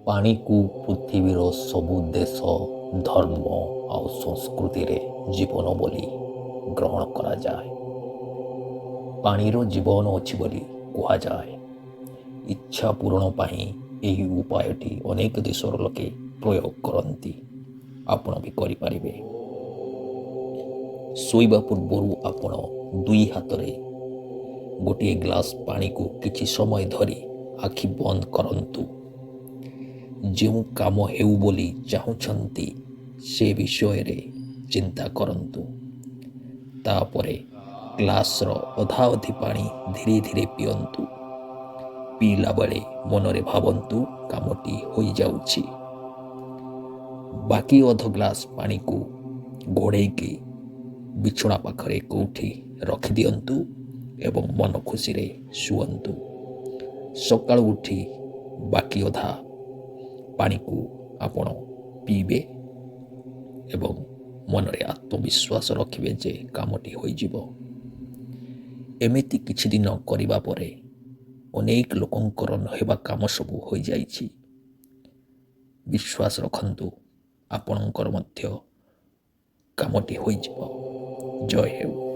ପାଣିକୁ ପୃଥିବୀର ସବୁ ଦେଶ, ଧର୍ମ ଆଉ ସଂସ୍କୃତିରେ ଜୀବନ ବୋଲି ଗ୍ରହଣ କରାଯାଏ। ପାଣିର ଜୀବନ ଅଛି ବୋଲି କୁହାଯାଏ। ଇଚ୍ଛା ପୂରଣ ପାଇଁ ଏହି ଉପାୟଟି ଅନେକ ଦେଶର ଲୋକେ ପ୍ରୟୋଗ କରନ୍ତି। ଆପଣ ବି କରିପାରିବେ। ଶୋଇବା ପୂର୍ବରୁ ଆପଣ ଦୁଇ ହାତରେ ଗୋଟିଏ ଗ୍ଲାସ୍ ପାଣିକୁ କିଛି ସମୟ ଧରି ଆଖି ବନ୍ଦ କରନ୍ତୁ। ଯେଉଁ କାମ ହେଉ ବୋଲି ଚାହୁଁଛନ୍ତି, ସେ ବିଷୟରେ ଚିନ୍ତା କରନ୍ତୁ। ତାପରେ ଗ୍ଲାସ୍ର ଅଧା ଅଧି ପାଣି ଧୀରେ ଧୀରେ ପିଅନ୍ତୁ। ପିଇଲା ବେଳେ ମନରେ ଭାବନ୍ତୁ, କାମଟି ହୋଇଯାଉଛି। ବାକି ଅଧ ଗ୍ଲାସ୍ ପାଣିକୁ ଘୋଡ଼େଇକି ବିଛଣା ପାଖରେ କେଉଁଠି ରଖିଦିଅନ୍ତୁ ଏବଂ ମନ ଖୁସିରେ ଶୁଅନ୍ତୁ। ସକାଳୁ ଉଠି ବାକି ଅଧା ପାଣିକୁ ଆପଣ ପିଇବେ ଏବଂ ମନରେ ଆତ୍ମବିଶ୍ୱାସ ରଖିବେ ଯେ କାମଟି ହୋଇଯିବ। ଏମିତି କିଛି ଦିନ କରିବା ପରେ ଅନେକ ଲୋକଙ୍କର ନହେବା କାମ ସବୁ ହୋଇଯାଇଛି। ବିଶ୍ୱାସ ରଖନ୍ତୁ, ଆପଣଙ୍କର ମଧ୍ୟ କାମଟି ହୋଇଯିବ। ଜୟ ହେଉ।